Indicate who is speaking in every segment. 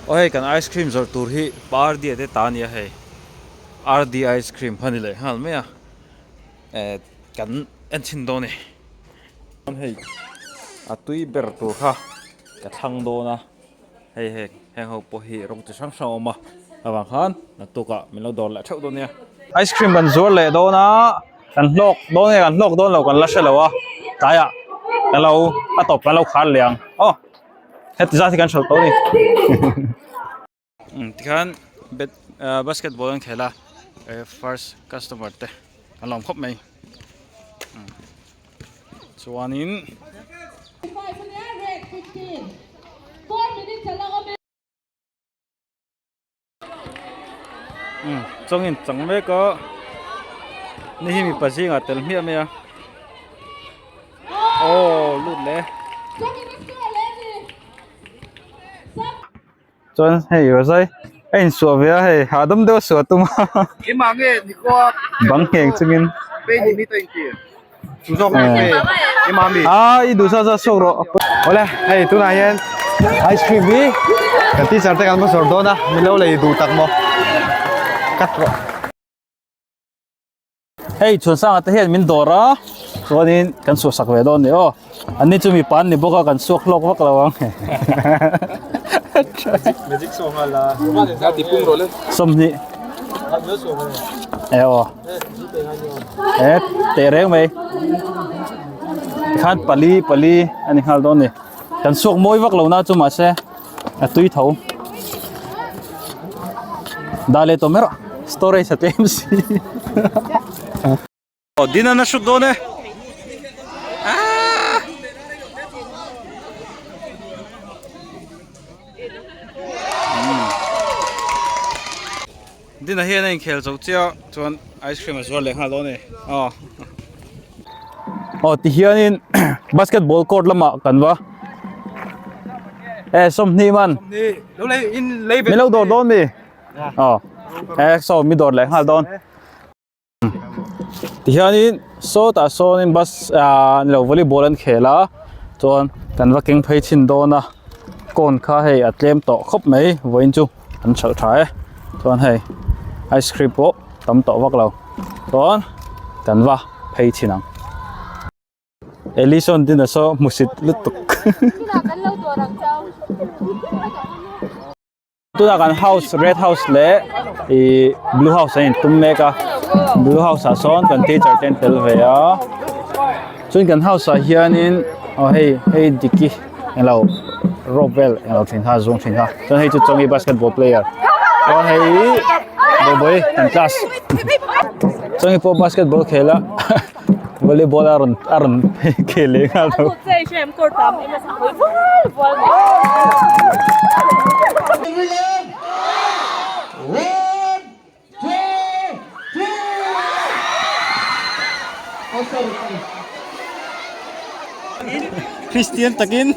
Speaker 1: Aw hei kan ice cream zawrh tur hi party te ta a nia hei RD ice cream kha a ni leh nghal mai a eh kan en chhin dawn a ni chuan hei a tui ber tur kha ka thlang dawn a hei heng heng ho pawh hi rawng chi hrang hrang a awm a avang khan naktukah min lo dawr leh theuh dawn nia ice cream kan zuar leh dawn a kan hlawk dawn nge kan hlawk dawn lo kan la hre lo a tlaiah kan lo a tawp kan lo khar leh ang aw heti zat hi kan hralh tawh a ni tikhian bat basketball an khel a first customer te an lawm khawp mai chuanin. Chawngin chang mek a ni hi mipa zingah tel hmiah mai a aw lut leh chuan hei rawzai a insuah ve a hei hahdam deuh a suah a tum a bang ngheng chungin. A i duh zat zat chhuak rawh.
Speaker 2: Awle hei tunah hian ice cream hi kan teacher te kan va zawrh dawn a min lo lei duh tak maw cut rawh.
Speaker 1: Hei Chhuansanga te hian min dawr a chuanin kan chhuah sak ve dawn a ni aw an ni chu mipa an ni bawk a kan chhuak hlawk vak lo ang.
Speaker 2: Magic show nghal a.
Speaker 1: 20 e aw. E teh reng mai tikhan pali pali a ni nghal dawn a ni kan chhuak mawi vak lo na chu mahse a tui tho dah leh tawh mai rawh storage a tlem si aw din an a hrut dawn e aaa. Dina hian a inkhel zo chiah chuan ice cream a zuar leh nghal dawn a ni aw aw tihianin basketball court lamah kan va e 20 man min lo dawr dawn mi aw e saw mi dawr leh nghal dawn. Tihianin sawtah sawnin bus ahh ni lo volleyball an khel a chuan kan va keng phei chhin dawn a cone kha hei a tlem tawh khawp mai vawiin chu an hralh tha e chuan hei ice cream pawh tam tawh vak lo chuan kan va phei chhin ang. Ellison din a saw hmusit lutuk. Tunah kan house red house leh ihh blue house an intum mek a blue house ah sawn kan teacher te an tel ve a chuan kan house ah hianin aw hei hei diki englo rope vel englo thin kha a zuang thin kha chuan hei chu chawngi basketball player chuan hei bawihbawi kan class chawngi pawh basketball khel a volleyball a rawn a rawn khel leh nghal tho. Christian takin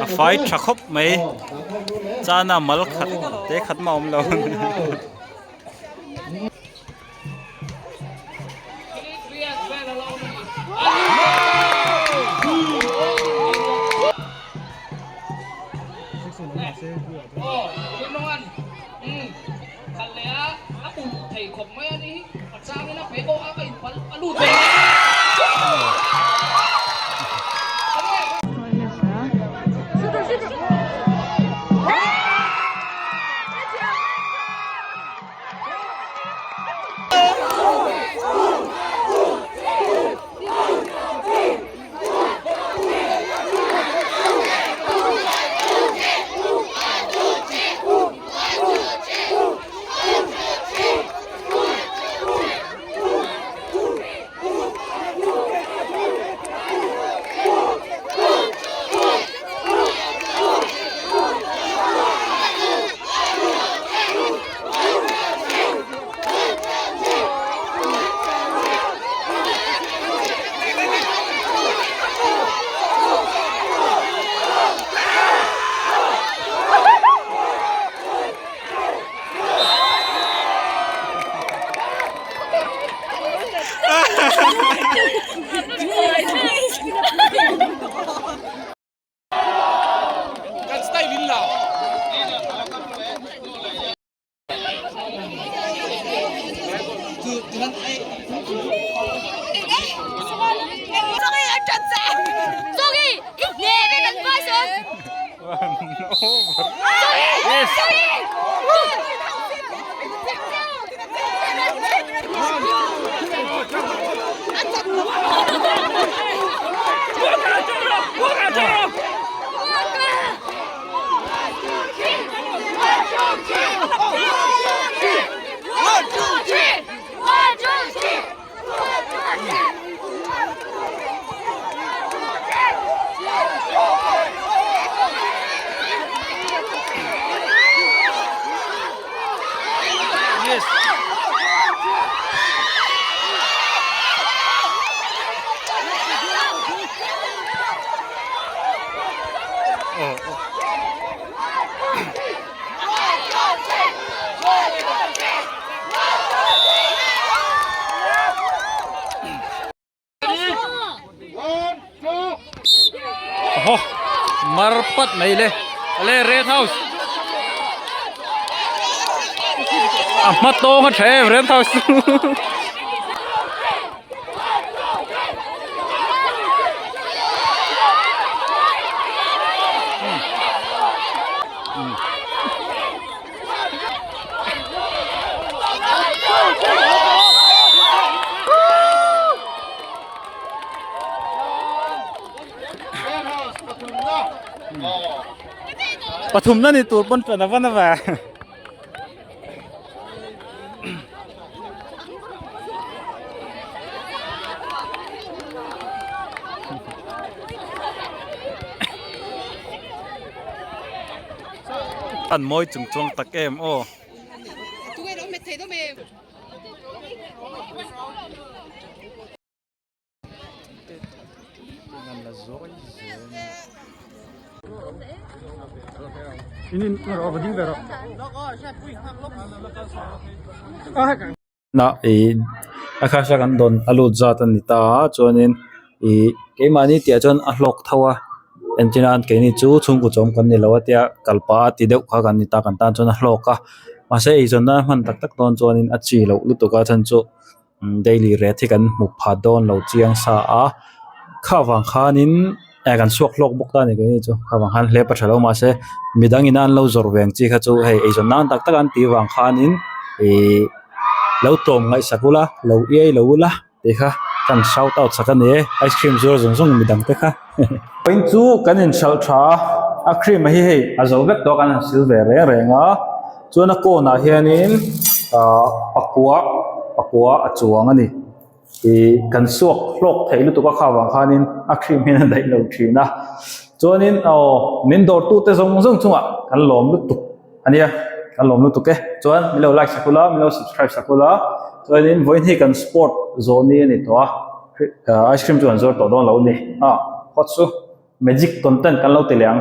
Speaker 1: A fai tha khawp mai chana mal khat te khat mah a awm lo. Yes. Yes. Oh, oh. Aw mar pat mai le ale red house a hma tawng a tha em red house chu. Pathum na ni tur pawn ṭan a va na ve. An mawi chung chuang tak em aw. Na ih a khasa kan dawn a lut zat a ni ta a chuanin ih keimahni tih ah chuan a hlawk tho a entirnan keini chu chhungkaw chawm kan ni lo a tia kalpa a ti deuh kha kan ni ta kan tan chuan a hlawk a mahse eizawn nan hman tak tak dawn chuanin a chi loh lutuk a chhan chu daily rate hi kan hmu pha dawn lo chiang sa a kha vang khanin eh kan chhuak hlawk bawk ta a ni keini chu kha vang khan hlep a tha lo mahse midang ina an lo zawrh ve ang chi kha chu hei eizawn nan tak tak an tih vang khanin ihh lo tlawm ngaihsak ula lo iai lo ula tih kha kan shout out sak a ni e ice cream zuar zawng zawng midang te kha vawiin chu kan inhralh tha a a cream hi hei a zo vek tawh a kan han sil ve reng reng a chuan a cone ah hianin ahh pakua pakua a chuang a ni ih kan suak hlawk theih lutuk a kha vang khanin a cream hian a daih lo thin a chuanin aw min dawr tute zawng zawng chungah kan lawm lutuk a nia kan lawm lutuk e chuan min lo like sak ula min lo subscribe sak ula chuanin vawiin hi kan sport zawh ni a ni tawh a ice cream chu kan zuar tawh dawn lo a ni a hot chu magic content kan lo ti leh ang.